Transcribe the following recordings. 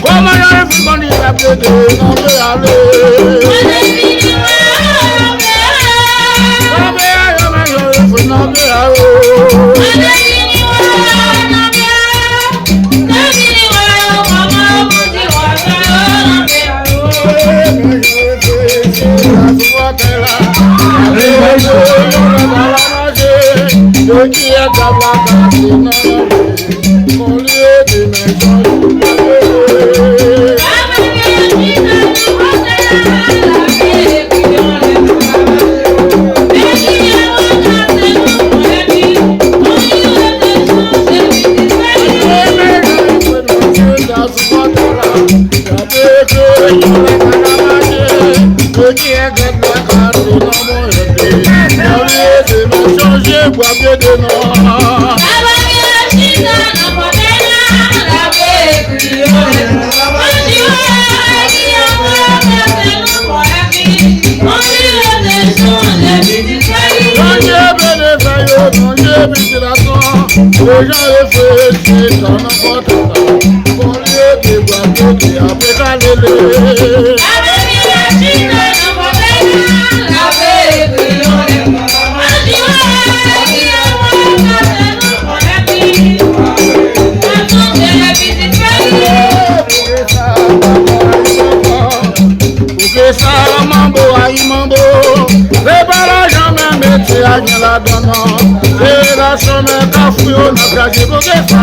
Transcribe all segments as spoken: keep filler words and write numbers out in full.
Kòman yo vin konn li ap plede nan pe ale? Nan pe a yo, men yo vin nan pe a yo. Yo ki e tab la kase nan yon pe. Olye de men chanje. Chanje bwa pye de nò. Chanje benefè yo, chanje ventilatè. Lejan reflechi, tan nan pòt. Olye de bwa pye de apre kalele. Pou ke sa manbo ayi manbo, se pa lajan men metye a gen ladan nan. Se relasyon men kafou yo n ap chache pou ke sa.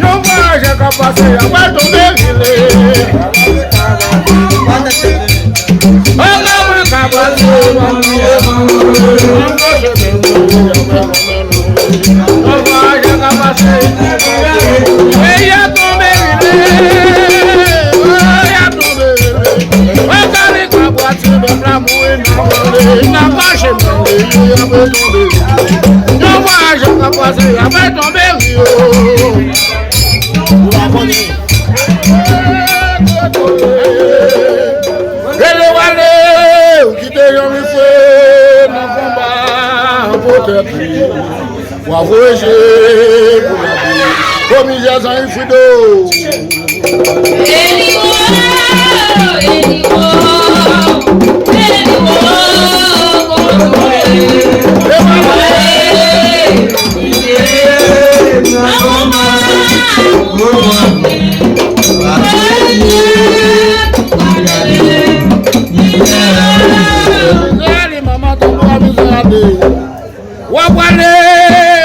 Yon vwayajè k ap pase, y ap tonbe rile. Ann nan mwen ka pase, ann nan mwen ka pase. Peyi a tonbe rile, peyi a tonbe rile. Mwen ka li ka pati, pèp la mouri nan vale, nan mache nan peyi a tonbe. Yon vwayajè k ap pase, y ap tonbe rile. Rele w ale, ou kite Jan Wifre nan konba pou tèt li. W a voye je pou gade. Komizè Jan Wifrido. W a pwale,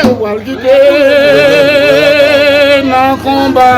w pral kite nan konba.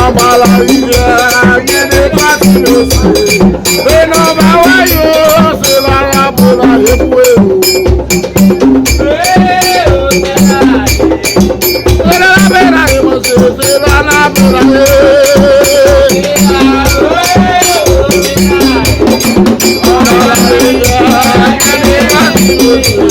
Anba larivyè, gen de twa ti mesye. Se nan Bawayo, se la y ap voye pou yo. Se la n ap voye, mesye, se la n ap voye. Anba larivyè, gen de twa ti mesye.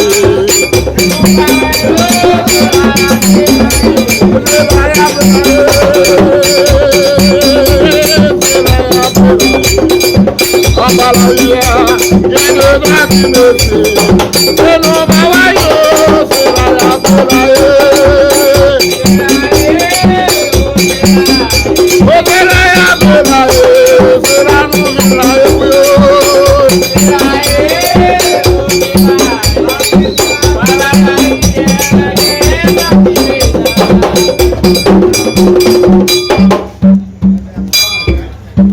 Anba larivyè, gen de twa ti mesye. Se nan Bawayo, se la y ap voye. Kote la y ap voye, se la nou vin voye pou yo.